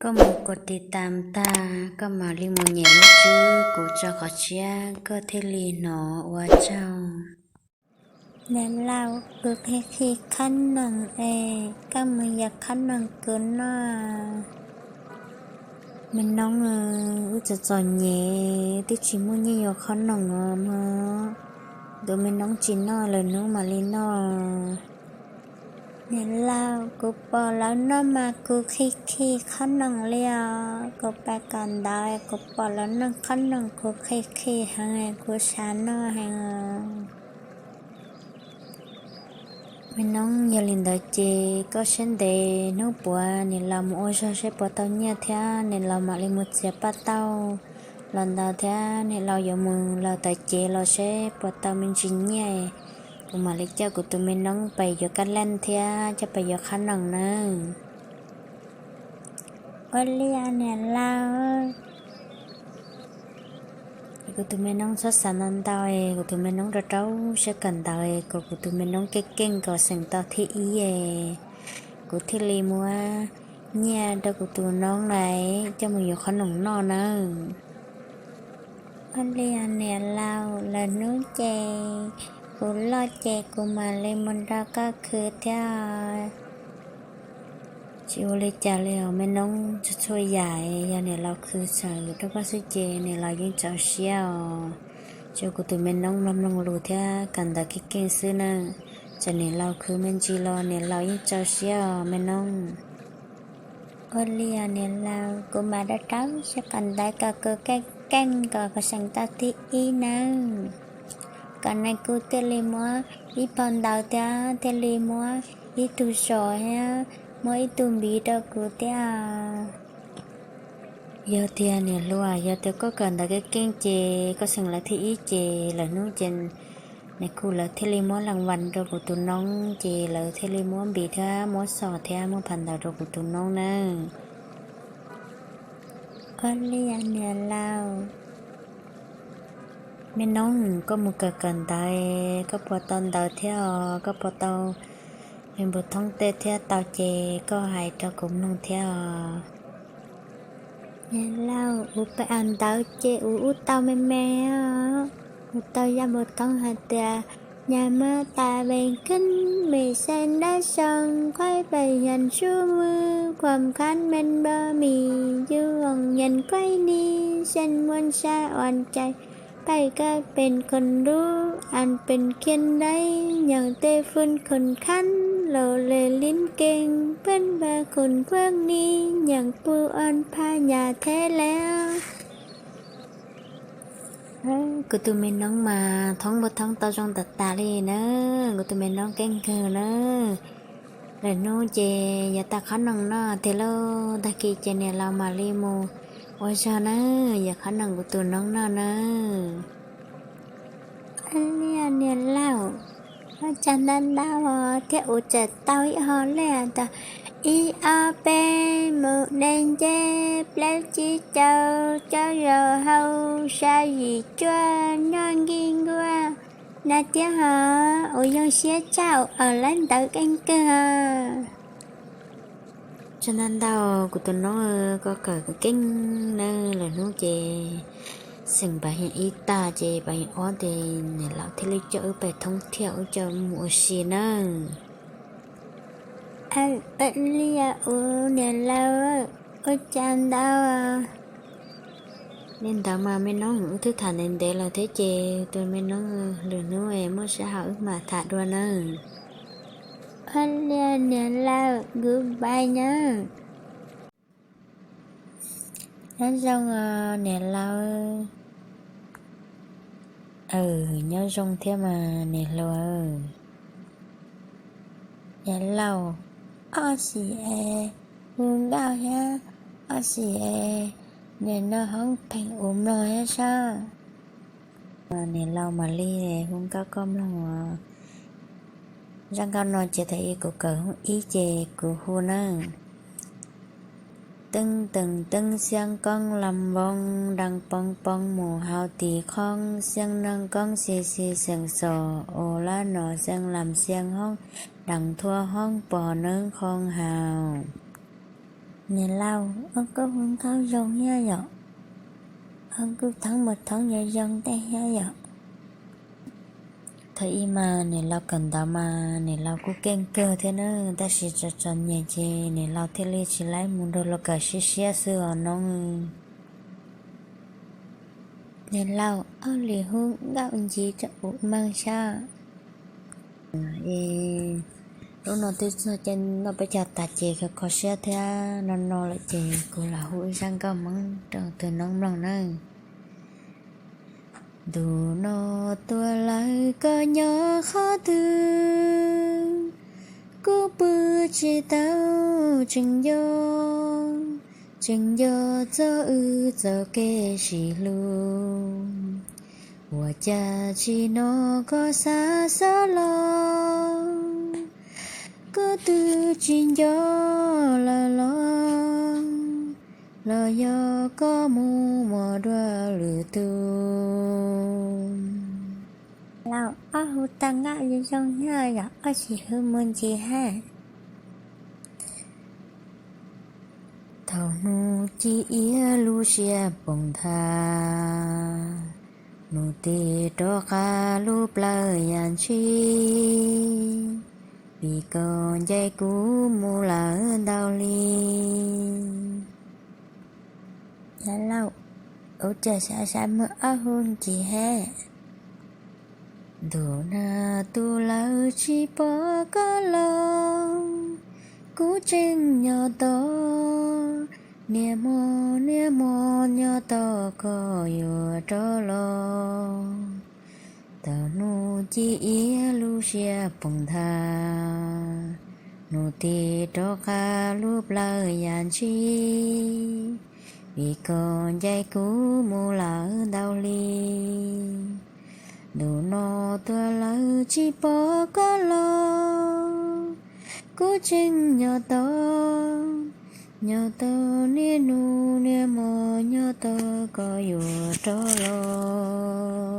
Koj mus kos tiv tam tag, koj mam li mus nyem lub tswb kuv tso qhov tshiab, koj thiaj li hnov. Ua tsaug. Niam laus, kuv qhia qhia qhob noom es koj mus yuav qhob noom kuv noj. Me noob, wb txom txom nyem twb tsis muaj nyiaj yuav qhob noom os mog. Tus me noob tsis noj, lwm hnub mam li noj. Niam laus, kuv pom lawv noj mas kuv qhia qhia qhob noom li os. Kuv pais kawm ntawv, kuv pom lawv noj qhob noom kuv qhia qhia heev, kuv xav noj heev os. Me noob, yog li ntawd ces koj siab ntev, hnub puav niam laus mus ua zog seb puas tau nyiaj thiab niam laus mam li mus txiav paj tauj los ntawd thiab niam laus yuav mus lawm tawm cev los seb puas tau me ntsis nyiaj, kuv mam li coj kuv tus me noob pais yuav kab leej thiab coj pais yuav qhob noom nawb. Ua li niam laus. Kuv tus me noob txhob xav ntau ntau, kuv tus me noob rau rau siab kawm ntawv, kom kuv tus me noob keej keej kom xeem tau thib ib, kuv thiaj li muab nyiaj rau kuv tus noob lawm coj mus yuav qhob noom noj nawb. Ua li niam laus, lwm hnub ces kuv loj ces kuv mam li mus nrog koj khwv thiab. Tsis ua li cas li os me noob, txhua txhua yam yog niam laus khwv txhawm rau koj xwb ces niam laus yeej txaus siab os. Tsuas kuv tus me noob mloog mloog lus thiab kawm ntawv keej keej xwb na. Txawm niam laus khwv me ntsis los niam laus yeej txaus siab os me noob. Ua li niam laus, kuv mam rau rau siab kawm ntawv kom kuv keej keej kom kuv xeem tau thib ib nawb. Kom nais kuj thiaj li muab ib phau ntawv thiab thiaj li muab ib tug zos thiab muab ib tug npiv rau kuv thiab. Yog tiag niam hluas, yog tias koj kawm ntawv keej keej ces koj xeem lawv thib ib ces lwm hnub ces nais kuj lawv thiaj li muab las vas rau kuv tus noob ces lawv thiaj li muab npiv thiab muab xos thiab muab phau ntawv rau kuv tus noob nawb. Ua li niam laus. Me noob, koj mus kawm kawm ntawv, koj puas tau ntawv thiab os, koj puas tau npus thoob tej thiab, tau ces koj hais rau kuv mloog thiab os. Niam laus, kuv pais kawm ntawv ces kuv ub tau me me os. Kuv tau zaj npus thoob hais tias: Nhà mơ ta bèn khấn, mì sen đá sông, khuấy bảy hàn su mư, khuam khán men bơ mì, du ong nhận khuấy ni, sen muôn sa oan chạy, bảy cơ bèn khôn lũ, ăn bèn khiên đấy, nhường tê phun khôn khăn, lồ lề lín kênh, phấn bơ khôn khuếc ni, nhường pu oan pha nhà thế léo. Kuv tus me noob mas thoob npus thoob tau zoo tas tas li na, kuv tus me noob keej kawg na. Lwm hnub ces yuav tau qhob noom noj tiag lauj, tag kis ces niam laus mam li mus ua zog na, yuav qhob noom kuv tus noob noj na. Ua li niam laus, ua tsaug ntau ntau thiab, kuv tseem tau ib qho lej tas: Ib ob peb mus dej nceb, plaub tsib rau cob zaum hau, xya yim cuaj nyob nkig nkuaj na thiab hos. Kuv zoo siab tshaj, kuv kawm lawv ntawv keej kawg. Tsaug ntau ntau kuv tus noob, koj kawm keej na, lwm hnub ces xeem pas hias ib tag ces pas hias ob ces niam laus thiaj li coj wb pais thoob thiab wb coj mus ua si nawb. Ua li ua niam laus, ua tsaug ntau. Li ntawd mas me noob, wb twb tham ntev ntev lawm thiab ces tus me noob, lwm hnub muaj sij hawm wb mam tham dua nawb. Ua li niam laus, goodbye nawb. Nyob zoo niam laus. Nyob zoo thiab mas niam hluas. Niam laus, ob xim es hu nkauj thiab, ob xim es niam no hoob pheej ua mloog thiab sab. Niam laus mam li hu nkauj koj mloog os. Zaj nkauj no ces thaum ub kuv kawm hoob ib ces kuv hu nawb. Teeb teem teeb xiab koob lam voov, daj poob poob mus hauv tis qhoob, xiab neeg koob xi xi xeem xom, ua lab nom xeeb lam xiab hoob, daj thuab hoob pom neeb qhoob haus. Niam laus, ob koj hu nkauj zoo thiab yom, ob koj thoob mus thoob yog zoo tej thiab yom. Thaum ub mas niam laus kawm ntawv mas niam laus kuj keej kawg thiab na, tab sis txom txom nyem ces niam laus thiaj li tsis laib mus nrog luag kawm siab siab xwb os nob. Niam laus, ob lis hu nkauj ncig rau kuv mloog saib. Lub no twb txog caij noj peb caug tas ces kho kho siab thiab no no lawm ces kuv lam hu ib zaj nkauj Hmoob rau tus nob mloog nawb. Ntu no tuaj lawm koj nyob qhov twg, kuv pw tsis tau tseem nco, tseem nco txog wb txoj kev sib hlub. Ua cas tsis hnov koj xa xov los, koj twb tsis nco lawm los, los yog koj mus muaj dua lwm tus. Laus, ob hu tau nkauj zoo zoo thiab yom, ob tsis hu mus ncig hab. Thaum hnub ci iab lub siab poob nthav, hnub tib rov qab lub plawv yam ntshis, vim koj ncaim kuv mus lawm ntau hli. Niam laus, ua cas xav xav mus ob hu ncig hab. Ntu no tuaj lawm tsis pom koj los, kuv tseem nyob tos, niaj hmo niaj hmo nyob tos koj yuav rov los. Thaum hnub ci iab lub siab poob nthav, hnub tib rov qab lub plawv yam ntshis, vim koj ncaim kuv mus lawm ntau hli. Ntu no tuaj lawm tsis pom koj los, kuv tseem nyob tos, nyob tos niaj hnub niaj hmo nyob tos koj yuav rov los.